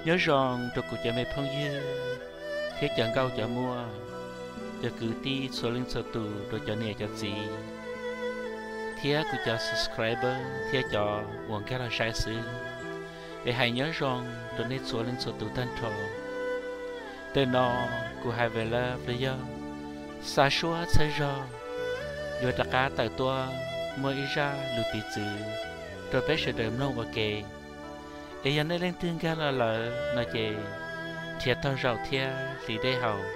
Nyob zoo rau kuv cov me phooj ywg thiab cov nkauj cov muam, cov kwv tij txhua leej txhua tus, rau cov niam cov txiv, thiab kuv cov subscriber thiab cov uas nkag los saib xwb. Es hais nyob zoo rau nej txhua leej txhua tus tag nrho. Ntawm no kuv Hais Vem Lab los yog xa suab txhawb zog, yuav rov qab tawm tuaj muaj ib zaj lus piv txwv rau peb sawv daws mloog ua ke. Es yog nej leej twg nkag los lawm no ces nrhiav taug zaum thiab hliv dej haus.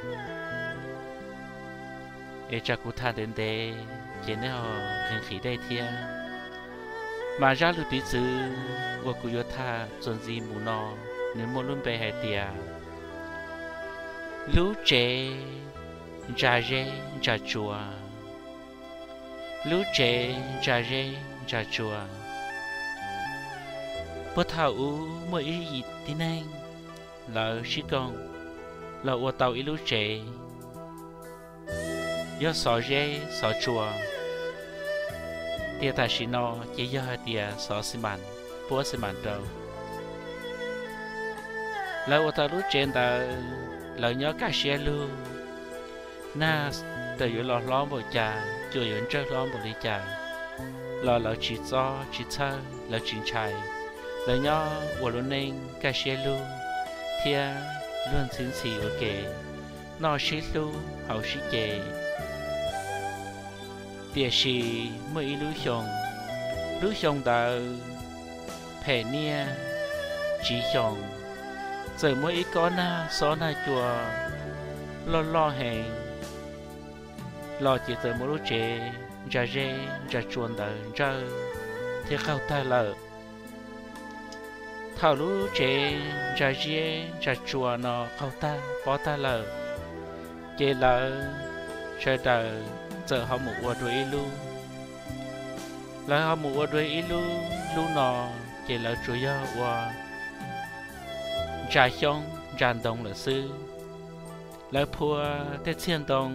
Es tsam kuv tham ntev ntev ces nej ho nqhis nqhis dej thiab. Mas zaj lus piv txwv uas kuv yuav tham txuas ntxiv mus no, nws muaj lub npe hais tias lub tsev ntsa zeb ntsa tsua. Lub tsev ntsa zeb ntsa tsua. Puag thaum ub muaj ib yim tib neeg, lawv sib koom los ua tau ib lub tsev, yog xov zeb xov tsua, tias tam sim no ces yog hais tias xov xi mas, puab xi mas rau. Lawv ua tau lub tsev ntawd, lawv nyob kaj siab lug. Nag raws yuav los hlob npaum cas, cua yuav ntsawj hlob npaum li cas los lawv tsis txob tsis txhawj, lawv tsis ntshai. Lawv nyob ua lub neej kaj siab lug thiab luag ntxhi ntxhi ua ke, noj sib hlub haus sib ce. Tiam sis muaj ib lub xyoo, lub xyoo ntawd phem niaj tsiv xyoo, txawm muaj ib kob nag xob nag cua loj loj heev los ces txawm muab lub tsev ntsa zeb ntsa tsua ntawd ntsawj thiab qaug tag lawm. Thaum lub tsev ntsa zeb ntsa tsua no qaug tag pob tag lawm, ces lawv sawv daws txawm ho mus ua dua ib lub. Lawv ho mus ua dua ib lub, lub no ces lawv tsuas yog ua ntsa xyoob ntsa ntoo lawm xwb. Lawv phua tej txiag ntoo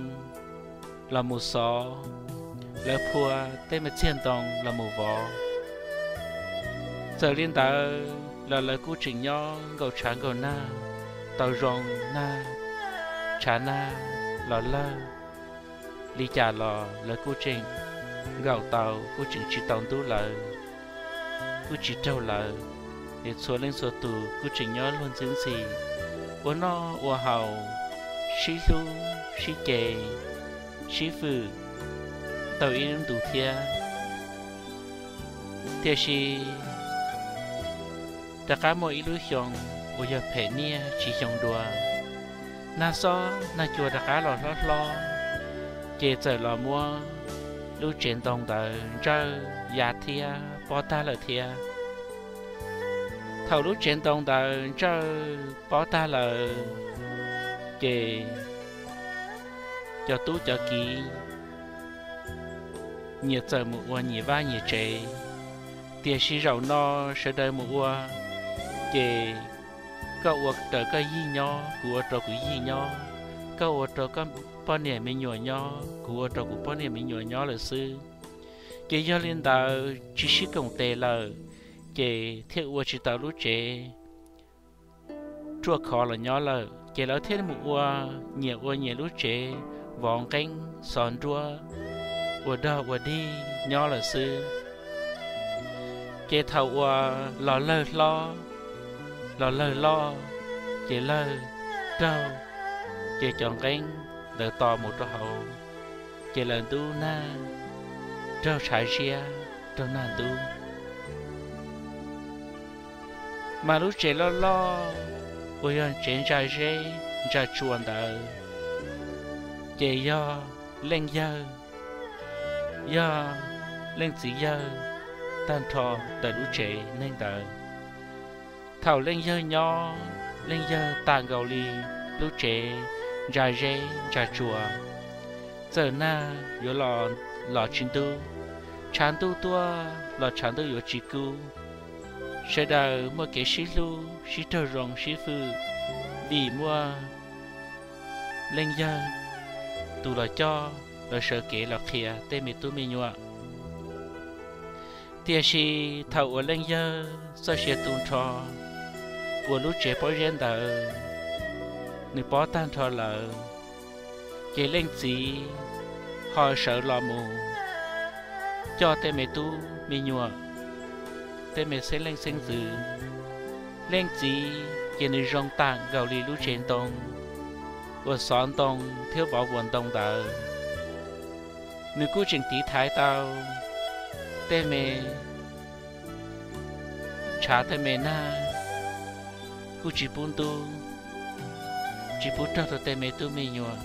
los mus xov, lawv phua tej me txiag ntoo los mus vov. Txawm li ntawd los lawv kuj tseem nyob nkaum tshav nkaum nag, tau zoo nag, tshav nag los lawg li cas los lawv kuj tseem nkaum tau, kuj tseem tsis tau ntub lawv, kuj tsis raug lawv. Es txhua leej txhua tus kuj tseem nyob luag ntxhi ntxhi, ua noj ua haus, sib hlub sib ce, sib fwm tau ib lub ntu thiab. Tiam sis rov qab muaj ib lub xyoo uas yog phem niaj tsiv xyoo dua, nag xob nag cua rov qab los hlob hlob, ces txawm los muab lub tsev ntoo ntawd ntsawj ya thiab pob tag lawm thiab. Thaum lub tsev ntoo ntawd ntsawj pob tag lawm, ces cov tub cov kiv nyias txawm mus ua nyias vaj nyias tsev. Tiam sis zaum no sawv daws mus ua, ces koj ua rau koj yig nyob, kuv ua rau kuv yig nyob, koj ua rau koj poj niam me nyuam nyob, kuv ua rau kuv poj niam me nyuam nyob lawm xwb. Ces yog li ntawd tsis sib koom tes lawm, ces thiaj ua tsis tau lub tsev ruaj khov los nyob lawm, ces lawv thiaj mus ua nyias ua nyias lub tsev vov nqeeb xov nruab, ua dog ua dig nyob lawm xwb. Ces thaum uas los lawg hlob, los lawg loj, ces lawg raug, ces cov nqeeb ntawd to mus rau hauv, ces lawv ntub nag, raug tshav ziab, raug nag ntub. Mas lub tsev loj loj uas yog tsev ntsa zeb ntsa tsua ntawd, ces yog leej yawg, yog leej txiv yawg tag nrho ntawm lub tsev neeg ntawd. Thaum leej yawg nyob, leej yawg tas nkaus li lub tsev ntsa zeb ntsa tsua, txawm nag yuav los los tsis ntub, tshav ntuj tuaj los tshav ntuj yuav tsis kub. Sawv daws muaj kev sib hlub sib raug zoo sib fwm, vim muaj leej yawg tus los coj, los sawv kev los qhia tej me tub me nyuam. Tiam sis thaum uas leej yawg txoj sia tu nrho, uas lub tsev pob zeb ntawd nws pob tag nrho lawm, ces leej txiv ho sawv los mus coj tej me tub me nyuam, tej me xeeb leej xeeb ntxwv. Leej txiv ces nws zoo tam nkaus li lub tsev ntoo uas xov ntoo thiab vov vuas ntoo ntawd. Nws kuj tseem tiv thaiv tau tej me tshav tej me nag, kuj tsis pub ntub, tsis pub raug rau tej me tub me nyuam.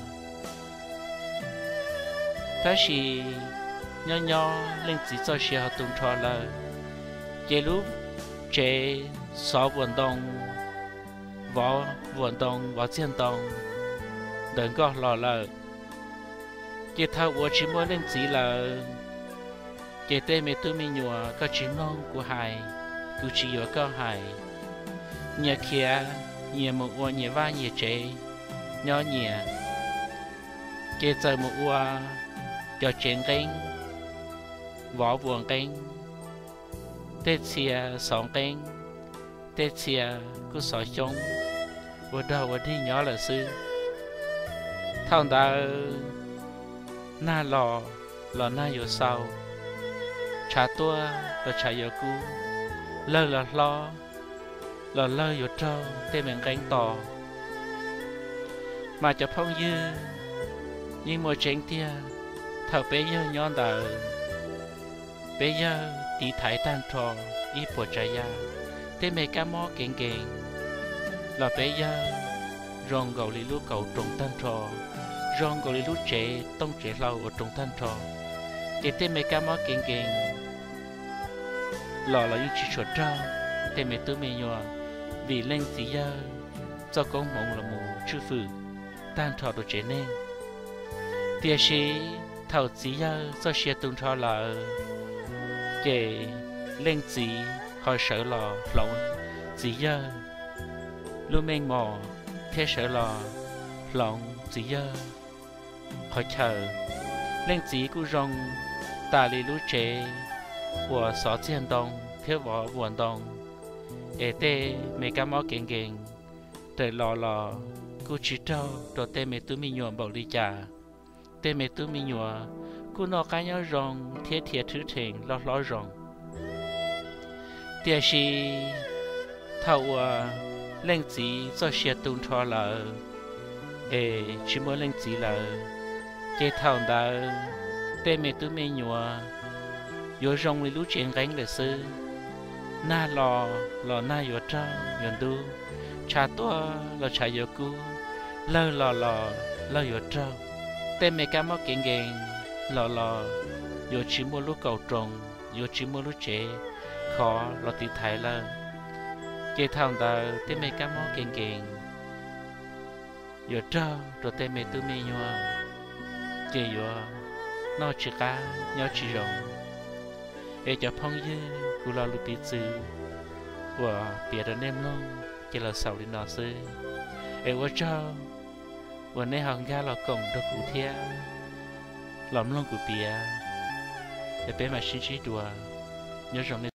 Tab sis nyob nyob leej txiv txoj sia ho tu nrho lawm, ces lub tsev xov vuas ntoo, vov vuas ntoo, vov txiag ntoo ntawd nkoj hlo lawm. Ces thaum uas tsis muaj leej txiv lawm, ces tej me tub me nyuam, koj tsis mloog kuv hais, kuv tsis yuav koj hais, nyias khiav, nyias mus ua nyias vaj nyias tsev nyob nyias. Ces txawm mus ua cov tsev nqeeb, vov vuas nqeeb, tej txhia xov nqeeb, tej txhia kuj xov xyoob, ua dog ua dig nyob lawm xwb. Thaum ntawd nag los los nag yuav xau, tshav tuaj los tshav yuav kub, lawg los hlob los lawg yuav raug tej me nqeeb to. Mas cov phooj ywg, yeej muaj tseeb tiag, thaum peb yawg nyob ntawd, peb yawg tiv thaiv tag nrho ib puas tsav yam, tej me kab mob kev nkees los peb yawg zoo nkaus li lub kaus roos tag nrho, zoo nkaus li lub tsev tooj tsev hlau uas roos tag nrho. Ces tej me kab mob kev nkees los los yeej tsis tshua raug tej me tub me nyuam, vim leej txiv yawg txoj koob hmoov los mus tswj fwm tag nrho rau tsev neeg. Tiam sis thaum txiv yawg txoj sia tu nrho lawm, ces leej txiv ho sawv los hloov txiv yawg lub meej mom thiab sawv los hloov txiv yawg qhov chaw. Leej txiv kuj zoo tas li lub tsev uas xov txiag ntoo thiab vov vuas ntoo, es tej me kab mob kev nkees raws los los kuj tsis raug rau tej me tub me nyuam npaum li cas. Tej me tub me nyuam kuj noj qab nyob zoo thiab dhia rhwb rhees loj hlob zoo. Tiam sis thaum uas leej txiv txoj sia tu nrho lawm, es tsis muaj leej txiv lawm, ces thaum ntawd tej me tub me nyuam yuav zoo li lub tsev nqeeb lawm xwb. Nag los los nag yuav raug yuav ntub, tshav tuaj los tshav yuav kub, lawg los los lawg yuav raug. Tej me kab mob kev nkees los los yuav tsis muaj lub kaus roos, yuav tsis muaj lub tsev khov los tiv thaiv lawm. Ces thaum ntawd tej me kab mob kev nkees yuav raug rau tej me tub me nyuam, ces yuav noj tsis qab nyob tsis zoo. Es cov phooj ywg, kuv lo lus piv txwv uas piav rau nej mloog ces los xaus li no xwb. Es ua tsaug uas nej ho nkag los koom nrog kuv thiab los mloog kuv piav. Es peb mam sib ntsib dua. Nyob zoo nej.